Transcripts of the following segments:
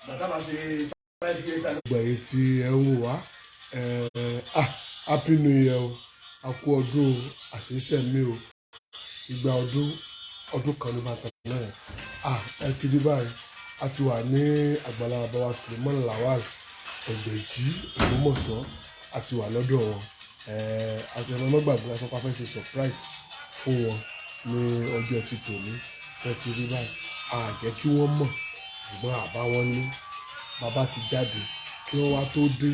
Bàtà máa ṣe 5 years. Gbogbo ẹ̀yin tí ẹ ń wò wá, ah, happy new year o! A kú ọdún o, àṣeyíṣẹ́ mi o. Ìgbà ọdún ọdún kan ní bàtà náà. Ah, ẹ ti rí báyìí, a ti wà ní àgbàlá bàbá wa Suleiman Lawal Ẹgbẹ̀jì Ògbómọ̀ṣọ́. A ti wà lọ́dọ̀ wọn. Àṣẹ ọmọ gbàgbé aṣọ pàfẹ́ ṣe surprise fún wọn ní ọjọ́ ti tòní. Ṣe ti rí báyìí, a jẹ́ kí wọ́n mọ̀, ṣùgbọ́n àbá wọn ní bàbá ti jáde kí wọ́n wá tó dé.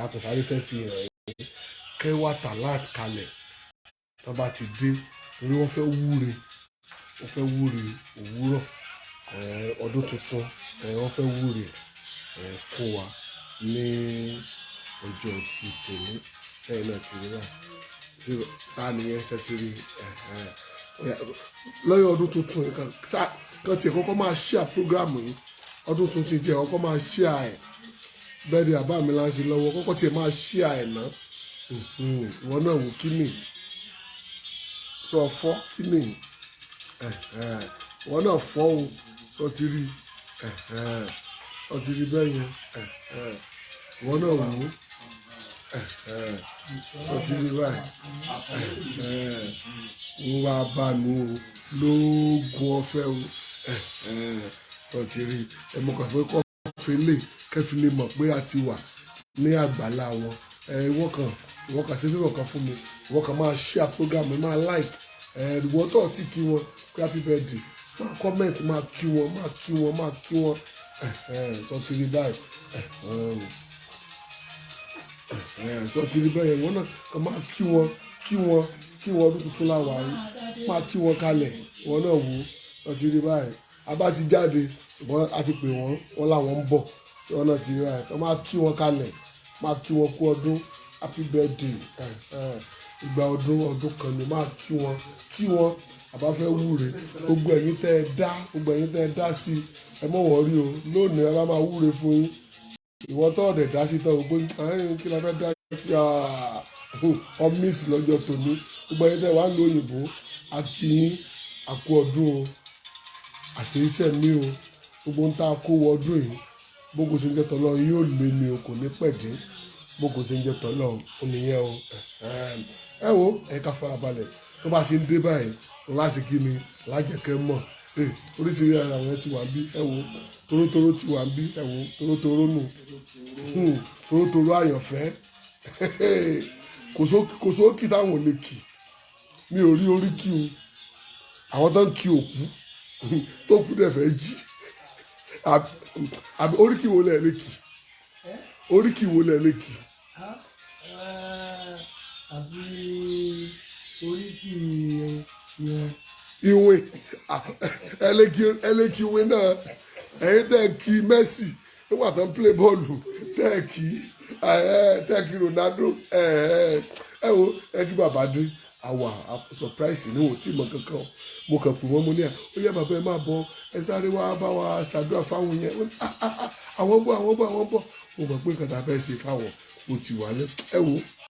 Akọ̀sáré fẹ́ fi hàn yín kẹ́ wá tàláàt kalẹ̀ tó bá ti dé, torí wọ́n fẹ́ wúre, wọ́n fẹ́ wúre òwúrọ̀ ọdún tuntun. Wọ́n fẹ́ wúre fún wa ní ọjọ́ ti tòní. Sẹ́yìn náà ti rí báyìí, ta nìyẹn? Ṣe ti rí lọ́yọ̀ ọdún tuntun yìí kan tiẹ̀ kọ́kọ́ máa share program yìí? Ọdún tuntun tiẹ̀ kọ́kọ́ máa share ẹ̀ bẹ́ẹ̀ ni àbá mi láǹṣẹ lọ́wọ́, kọ́kọ́ tiẹ̀ máa share ẹ̀ náà. Ìwọ náà wò, kí ni sọ fọ́, kí ni ìwọ náà fọ́ o? Sọ ti rí, sọ ti rí bẹ́ẹ̀ yẹn. Ìwọ náà wò ó, sọ ti rí báyìí. Wọ́n wá bá nu o lóògùn ọ̀fẹ́ o. Sọ ti rí ẹ, mo kàn fẹ́ kọ́ fi lè kẹ́fì lè mọ̀ pé a ti wà ní àgbàlá wọn. Ìwọ kàn sí fífọ̀ kan fún mi. Ìwọ kàn máa share program, máa like. Ìwọ tó ti kí wọn pé happy birthday, máa comment, máa kí wọn, máa kí wọn, máa kí wọn. Sọ ti rí báyìí, sọ ti rí báyìí. Ìwọ náà kàn máa kí wọn, kí wọn, kí wọn. Ọdún tuntun láwa yìí, máa kí wọn kalẹ̀. Ìwọ náà wò ó, sọ ti rí báyìí. A bá ti jáde, ṣùgbọ́n a ti pè wọ́n, wọ́n làwọn ń bọ̀. Tí wọ́n náà ti rí báyìí, kàn máa kí wọn kalẹ̀, máa kí wọn kú ọdún, happy birthday. Ìgbà ọdún ọdún kan ni. Máa kí wọn, kí wọn. Àbá fẹ́ wúre. Gbogbo ẹ̀yin tẹ́ ẹ dá, gbogbo ẹ̀yin tẹ́ ẹ dá sí, ẹ mọ̀ wọ́n rí o. Lónìí, ẹ bá máa wúre fún yín. Ìwọ tó ọ̀dẹ̀ dá sí tán, gbogbo ẹ̀yin, kí la fẹ́ dá sí ọmísì lọ́jọ́ tòní? Gbogbo ẹ̀yin tẹ́ wà ń lo òyìnbó, a kí yín, a kú ọdún o, àṣeyíṣẹ́ mi o. Gbogbo ń tá a kó wọ ọdún yìí, bógo ṣe ń jẹ́ tọ́lọ́run, yóò lé ní o, kò ní pẹ̀dín. Bógo ṣe ń jẹ́ tọ́lọ́run ó nìyẹn o. Ẹ wo, ẹ ká farabalẹ̀. Tó bá ti ń dé báyìí láti kí ni lájẹkẹ́ mọ̀. Oríṣiríṣi ara àwọn ti wà ń bí. Ẹ wo, torótoró ti wà ń bí. Ẹ wo torótoró nù, torótoró àyànfẹ́. Kò sókì táwọn ò lè kì. Mi ò rí oríkì o. Àwọn tó ń kí òkú tó kú dẹ̀ fẹ́ jí, àbí oríkì wo lẹ̀ lè kì? Oríkì wo lẹ̀ lè kì? Àbí oríkì ìwọ̀n. Ìwé ẹlẹ́kì ìwé náà. Ẹ̀yin tẹ́ ẹ kí Messi nígbà tó ń play bọ́ọ̀lù, tẹ́ ẹ kí Ronaldo, ẹ wo, ẹ kí bàbá dé. Àwà surprise ní wò tí mọ kankan. Mo kàn pè wọ́n, mo ní à ó yẹ, bàbá, ẹ máa bọ̀, ẹ sáré wá bá wa ṣàdúrà fáwọn yẹn. Wọ́n ní, "Ah, ah, ah, àwọn bọ̀, àwọn bọ̀, àwọn bọ̀." Mo mọ̀ pé nǹkan tá a fẹ́ ṣe fáwọn mo ti wà ní. Ẹ wo.